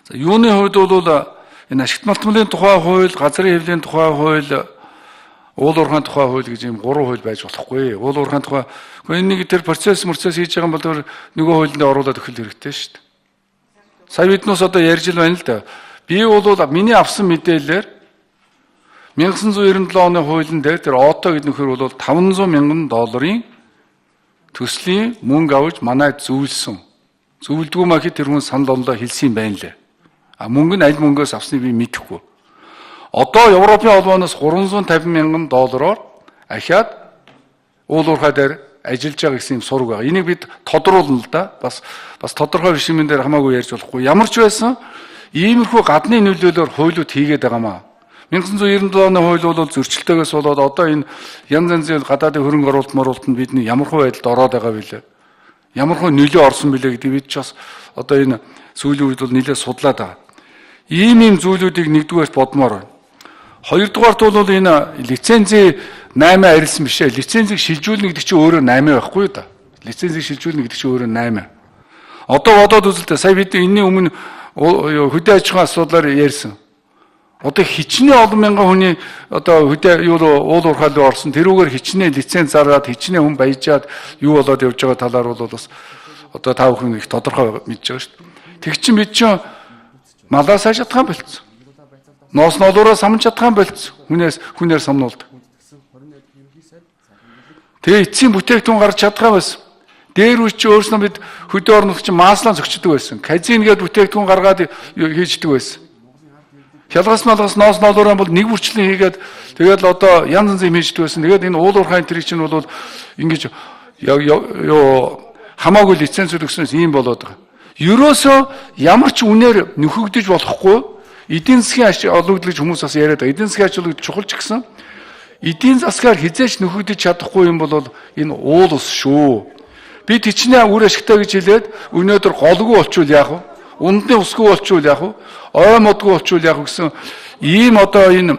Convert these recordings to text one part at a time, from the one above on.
За, юуны хувьд бол энэ ашигт малтмалын тухай хууль, газрын хэвлийн тухай хууль, уул уурхайн тухай хууль гэж ийм гурван хууль байж болохгүй. Уул уурхайн тухай энэ нэг тэр процесс хийж байгаа юм бол тэр нөгөө хуулинд оруулаад өгөх хэрэгтэй шүү дээ. Сая биднээс одоо ярьж л байна л да. Би бол миний авсан мэдээлэлээр 1997 оны хуулийн дээр тэр ОТО гэдэг нөхөр бол 500 мянган долларын төслийн мөнгө авч манай зөвлөсөн. Зөвлөдгөө махи тэр хүн санал онлоо хэлсэн юм байна лээ. А мөнгө нь аль мөнгөөс авсныг би мэдэхгүй. Одоо Европын холбооноос 350 мянган доллараар ахиад уул уурхай дээр ажиллаж байгаа гэсэн юм сураг байгаа. Энийг бид тодруулна л да. Бас тодорхой биш юм дээр хамаагүй ярьж болохгүй. Ямар ч байсан иймэрхүү гадны нөлөөлөөр хуулиуд хийгээд байгаамаа. 1997 оны хууль бол зөрчилтэйгээс болоод одоо энэ янз янзын гадаадын хөрөнгө оруулалт моруулалт нь бидний ямархуу байдалд ороод байгаа вүлээ. Ямархуу нөлөө орсон бilé гэдгийг бид ч бас одоо энэ сүүлийн үед бол нэлээд судлаад байгаа. Ийм зүйлүүдийг нэгдүгээрт бодмоор байна. Хоёрдугаарт бол энэ лицензийн 8 арилсан биш ээ. Лицензийг шилжүүлнэ гэдэг чинь өөрөө 8 байхгүй юу да. Лицензийг шилжүүлнэ гэдэг чинь өөрөө 8. Одоо бодоод үзэлтэй сая бид энэний өмнө хөдөө аж ахуйн асуудлаар ярьсан. Одоо хичнээн олон мянган хүний одоо хөдөө юу уул уурхай руу орсон, тэрүүгээр хичнээн лиценз зараад хичнээн хүн баяжаад юу болоод явж байгаа талаар бол бас одоо та бүхэн их тодорхой мэдж байгаа шүү дээ. Тэг чинь бид чинь малаа сайж чадхан болцсон. Ноос нолоороо самж чадхан болцсон. Хүнээр самнуулдаг. Тэгээ эцсийн бүтээгдэхүүн гарч чадгаа байсан. Дээр үуч чи өөрснөө бид хөдөө орнох чинь маслаа зөгчдөг байсан. Казин гээд бүтээгдэхүүн гаргаад хийждэг байсан. Хялгас малгас ноос нолоороо бол нэг бүрчлэн хийгээд тэгээд л одоо янз янз юм хийждэг байсан. Тэгээд энэ уул уурхайн тэрийг чинь бол ингэж юу хамаагүй лицензүүд өгснөөс ийм болоод байгаа. Ерөөсөө ямар ч үнээр нөхөгдөж болохгүй эдийн засгийн ач холбогдол гэж хүмүүс бас яриад байгаа. Эдийн засгийн ач холбогдол чухал ч гэсэн эдийн засгаар хизээч нөхөгдөж чадахгүй юм бол энэ уул ус шүү. Бид хичнээн үр ашигтай гэж хэлээд өнөөдөр голгүй болчвол яах вэ? Ундны усгүй болчвол яах вэ? Ой модгүй болчвол яах вэ гэсэн ийм одоо энэ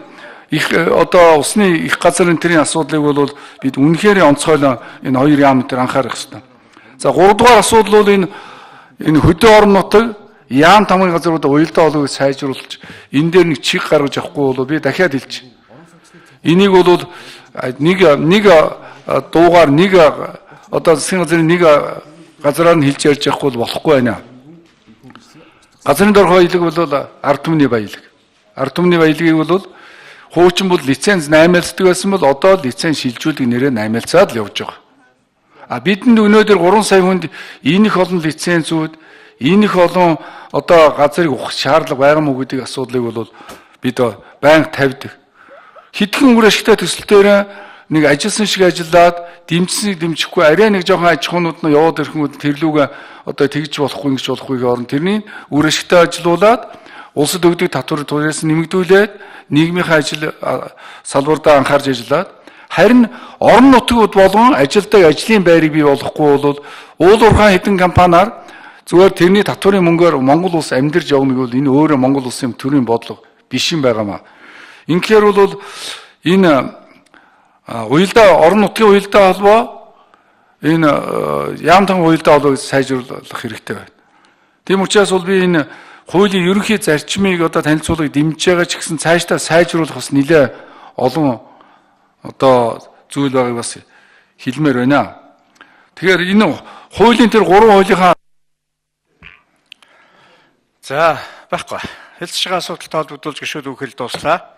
их одоо усны их газрын тэрийн асуудлыг бол бид үнэхээр онцгойлон энэ хоёр яам дээр анхаарах хэрэгтэй. За, гуравдугаар асуудал бол энэ хөдөө орон нутаг яам тамгын газруудаа уялдаа холбоог сайжруулж энэ дээр нэг чиг гаргаж авахгүй бол би дахиад хэлж. Энийг бол нэг дуугаар нэг одоо засгийн газрын нэг газраар нь хэлж ярьж явахгүй бол болохгүй байна. Газрын дорх баялаг бол ард түмний баялаг. Ард түмний баялагийг бол хуучин бол лиценз наймаалцдаг байсан бол одоо лиценз шилжүүлдэг нэрээр наймаалцаад л явж байгаа. А бидэнд өнөөдөр 3 сая хүнд энэ их олон лицензүүд, энэ их олон одоо газрыг ухах шаардлага байгаа мó гэдэг асуудлыг бол бид байнга тавьдаг. Хэдхэн үр ашигтай төсөл дээр нэг ажилласан шиг ажиллаад дэмжсэнийг дэмжихгүй арай нэг жоохон аж ахуйнууд нь яваад ирэхгүүд тэрлүүгээ одоо тэгж болохгүй ингэж болохгүй гэх орон тэрний үр ашигтай ажилуулад улсад өгдөг татвар түрээс нэмэгдүүлээд нийгмийнхээ ажил салбардаа анхаарч ажиллаад харин орон нутгууд болгон ажилдаг ажлын байрыг бий болгохгүй бол уул уурхайн хэдэн компаниар зүгээр тэрний татварын мөнгөөр Монгол улс амьдарч явна гэвэл энэ өөрөө Монгол улсын төрийн бодлого биш юм байгаамаа. Инхээр бол энэ уялдаа орон нутгийн уялдаа холбоо энэ яам тан уялдаа холбоог сайжруулах хэрэгтэй байна. Тийм учраас бол би энэ хуулийн ерөнхий зарчмыг одоо танилцуулгыг дэмжиж байгаа ч гэсэн цаашдаа сайжруулах бас нэлээ олон одоо зүйл байгааг бас хэлмээр байна. Тэгэхээр энэ хуулийн тэр гурван хуулийнхаа За, байхгүй. Хэлцэж байгаа асуудалтай холбогдуулж гишүүд үхэл дууслаа.